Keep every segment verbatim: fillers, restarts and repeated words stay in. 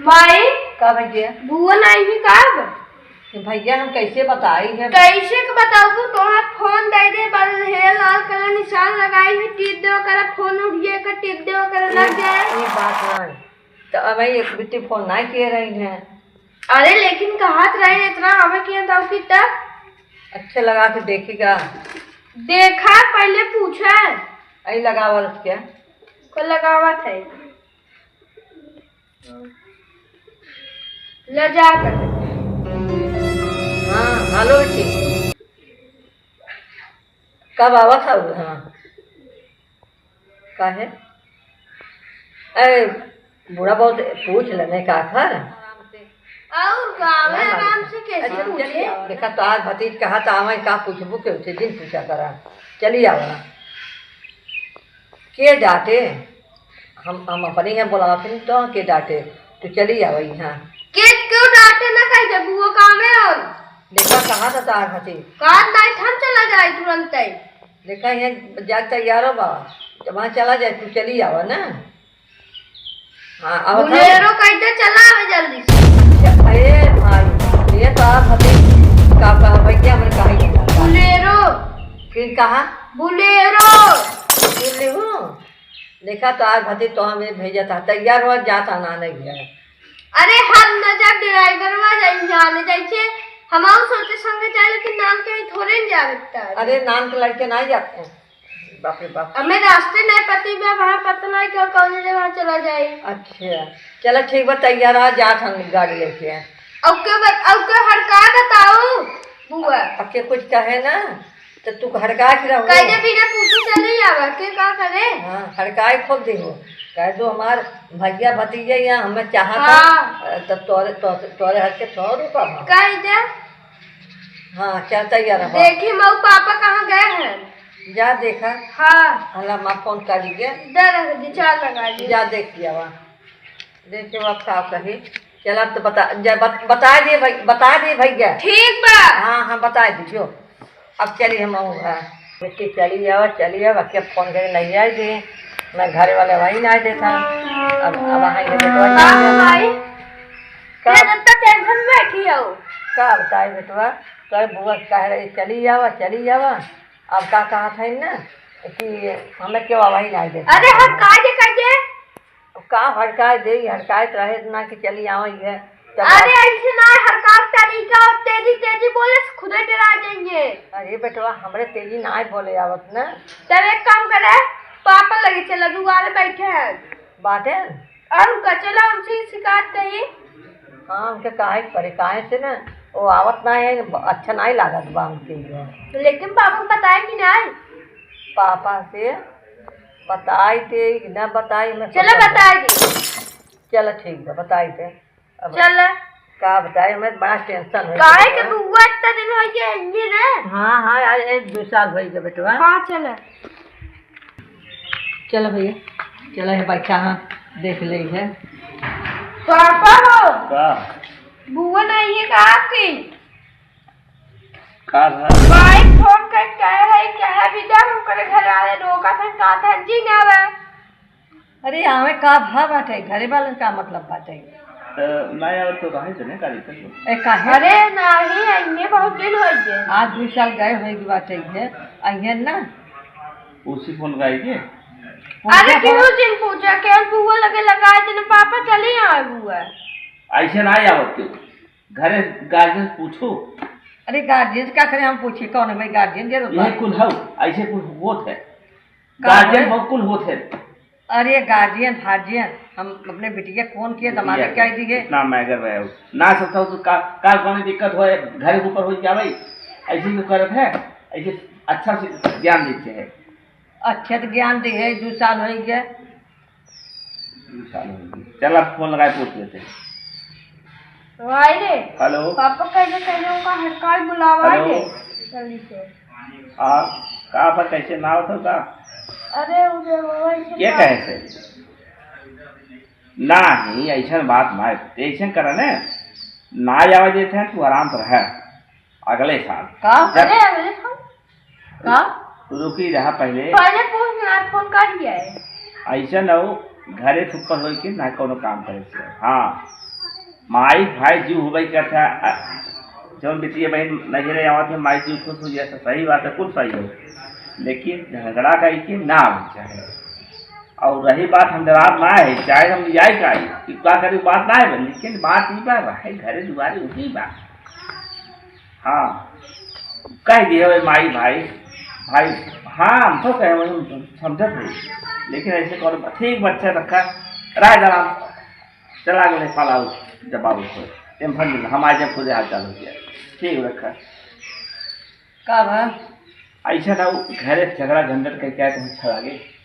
माई, का भैया? बुआ नाई भी का अब? भैया, हम कैसे बताई है? कैसे के बताऊ? तू तोहार फोन दे दे, बल हे लाल कलर निशान लगाई है, टिप देवा करा, फोन उठ जाए का, टिप देवा करा, लग जाए। ये बात ना है। तो अब एक बिट्टी फोन ना किए रही है। अरे, लेकिन कहत रहे इतना हमें किया दऊ की तब। अच्छे लगा के देखिगा। देखा, पहले पूछा। आई लगावल क्या? को लगावत है। ले जा कर। हाँ, हेलो बेटी। कब आवत हऊ? हाँ। काहे? अरे, बूढ़ा बहुत पूछ लेने का था। और का, ना, ना, आराम से कैसे अच्छा, पूछे? चलिए, देखा, तो आज भतीज कहा था, हमें का पूछबू के उसे दिन पूछा करा। चलिए आओ ना। के डांटे? हम, हम अपनी है बोलावत हन, तो के डांटे? तू चली आवा यहाँ। के क्यों डांटे ना कह दे, बुआ काम है और। देखा, कहा था तार खातिर। कान दाई थम चला जाए तुरंत ही। देखा, यहाँ जाके तैयार हो बाबा, जब वहाँ चला जाए, तू चली आवा ना। हाँ, अब बोलेरो कह दे, चला आवे जल्दी से। अरे भाई, ये तो आप खातिर का कहा भाई, क्या हमने कहा ही नहीं जाता। बोलेरो। फिर कहा? बोलेरो। बोले हो? देखा तो आज भती तो हमें भेजा था, तैयार हुआ, जाता ना नहीं है। अरे हम न जब ड्राइवरवा जाई जाने जाई छे, हम आऊ सोचे संगे जाए, लेकिन नाम के थोड़े न जा सकता है। अरे नाम के लड़के ना जाते हैं, बाप रे बाप। हमें रास्ते नहीं पता बा, वहाँ पता नहीं क्यों कौन जगह चला जाए। अच्छा, चला ठीक बा, तैयार आ, जात हम गाड़ी लेके। ओके ब-, ओके हड़का बताऊ बुआ। अब के कुछ कहे ना, तो तू हड़का के रहो। कह दे बिना पूछे चले आवा, के का करे? हाँ, हड़काए खूब देहो। कह दो हमार भैया भतीजे यहाँ हमें चाहता, हाँ। अ, तो तोरे, तो-, तोरे हर के सौ रुपया बा। कह दे। हाँ, चलता ही आ रहा। देखी मऊ पापा कहाँ गए हैं। जा देखा। हाँ। हला माँ फोन कर लीजिए। दे रख दी, चार लगा दी। जा देख लिया वहाँ। देखे बाप का कही। चल, अब तो बता, जा बत-, बता दिए भाई, बता दिए भैया। ठीक बा। हाँ, हाँ, बता दीजिए। अब चली हम आऊँ घर। बेटी चली जाओ, चली जाओ, बाकी अब फोन करे नहीं आई दी। मैं घरे वाले वही ना देता। अब, अब वहाँ ये बेटवा का चली जाओ। भाई? का? ये तो टेंशन में बैठी हो। का बताए बेटवा? कहे बुआ कह रही चली जावा, चली जावा। अब का कहा था ना कि हमें क्यों वही ना देता। अरे हम का जे कह दे? अब का हड़काए दे, हड़काए तो रहे ना कि चली आवे ये। तब अरे ऐसे ना, हड़काए तरीका और तेजी तेजी बोले से खुदे डरा जाएंगे। अरे बेटवा, हमरे तेजी ना बोले आवत ना। तब एक काम करे, पापा लगे चला, दुआरे बैठे हैं। बाटे? और उनका चला उनसे ही शिकायत कही। हाँ, उनके काहे के परे, काहे से ना, वो आवत ना है, अच्छा नहीं लागत बा उनके लिए। लेकिन पापा को बताए कि नहीं? पापा से बताई दे कि ना बताई, मैं चला सोचत बा। बताई दे। चला ठीक बा, बताई दे। अब चला। का बताई, हमें बड़ा टेंशन हो काहे गया। के बुआ इतना दिन हो गया, ये रे? हाँ, हाँ, यार, एक दो साल हो गया बेटवा। हाँ, चला। चला भैया, चला है बच्चा, हाँ, देख ले है। पापा हो। का? बुआ नहीं है का आपकी? का भा? भाई फोन कर कह रहे, कह भी जा, हम करे घर आ रहे, रोका था, कहा था, जी ना आवे। अरे आवे का भा बाटे, घरे वालन का मतलब बाटे? तो ना आवे तो काहे से नहीं करी तो? ए, काहे? अरे नहीं, आइए बहुत दिन हो गए। आज दो साल गए होएगी बाटे है, आइए ना। उसी फोन का है के? अरे उनका क्यों फोन दिन पूछा, के बुआ लगे लगा दिन पापा चली आवे बुआ। ऐसे ना आवत के। घरे गार्जियन पूछो। अरे गार्जियन का करे हम पूछी, कौन है भाई गार्जियन जरूर यह बा। कुल हो, ऐसे कुल होत है। का गार्जियन है? बहुत कुल होत है। अरे गार्जियन फार्जियन, हम अपने बिटिया फोन किए, दमाद बिटिया क्या दी है? इतना मैगर रहे हो। ना सकता हो तो का, का कौन दिक्कत हो, घर के ऊपर हो क्या भाई? ऐसे क्यों करत है? ऐसे अच्छा से ज्ञान देते हैं। अच्छे तो ज्ञान दे है, दो साल हो गया। दो साल हो गए। चल, अब फोन लगाए, पूछ लेते हैं। भाई रे। हेलो। पापा कैसे कैसे उनका हड़काल बुलावा हेलो। दे। जल्दी से। हाँ, का पर कैसे ना होता का? अरे, उधर वो ऐसे ये ना कहे से? नहीं, ऐसा बात ना है। ऐसे करे ने, ना आवा देते हैं, तू आराम से रह। अगले साल। का? जब अरे, अगले साल? का? रुकी रहा पहले। पहले पूछ ना, फोन कर दिया है। ऐसा न हो, घरे थुप्पल होई के ना कौनो काम करे से। हाँ, माई भाई जीव होबे करता, अ, जौन बिटिया बहन नैहरे आवत है, माई जीव खुश हो जाता, सही बात है, कुल सही हो, लेकिन झगड़ा कई के ना हो चाहे। और रही बात, हम डरात ना है, चाहे हम जाए का है, कि का करे, बात ना है, लेकिन बात ई बा, रहे घरे दुआरे उही बा। हाँ, कह दिए, "ओए माई भाई, भाई, हाँ, हम तो कहे, वही हम समझत रही, लेकिन ऐसे कौन बा-, ठीक बच्चा रखा, राय दलाम, चला गए पाला, जब बाबू को, टेंशन नहीं, हम आज जब खुदे हाल चालू किया, ठीक रखा।" का बा? ऐसा ना, वो घरे झगड़ा झंझट कह के आए तो अच्छा लगे।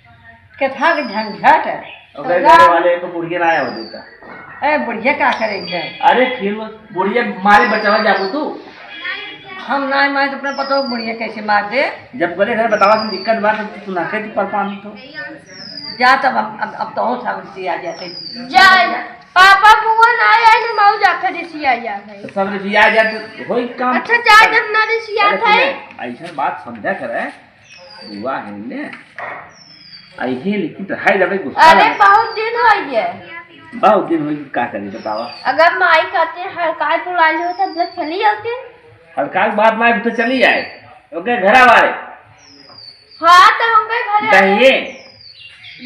केथा के झंझट है? ओकरे तो घरे वाले को बुढ़िया ना आवे देता। अरे बुढ़िया का करेंगे? अरे फिर वो बुढ़िया मारे बचावा जाबो तू। हम ना मारे तो अपने पतो बुढ़िया कैसे मार दे? जब करे घर बतावा तुम दिक्कत बात तो तू ना कहती परेशान तो। जा तब हम, अब, अब तो हो सब आ जाते। जा। पापा बुआ ना आए, आए ना माऊ जाफर रिसिया आया है। तो सब रिसिया जात होई काम। अच्छा, चाय जब ना रिसिया अरे था। सुने, ऐसन बात समझा करे, बुआ है ने, आई है लेकिन तो हाय जाबे गुस्सा अरे लगे। बहुत दिन हो गए। बहुत दिन हो गए, का करी बतावा। अगर माई कहते हैं हड़काल बुला लियो तो हम लोग चली आते। हड़काल बात ना तो चली आए, ओके घरा वाले। हाँ, तो हम गए घरे। कहिए।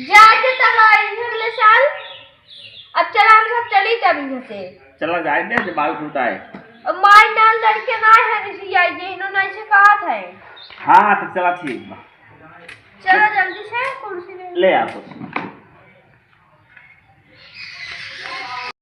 जाए के तब आई अगले साल। अब चला, हम सब चली तब यहाँ से। चला जाए दे, जब बाल टूटा है। अब माई ना लड़के ना है, इसलिए आई, ये इन्होंने ऐसे कहा था। हाँ, तो चला ठीक बा। चला जल्दी से कुर्सी ले। ले आ कुर्सी।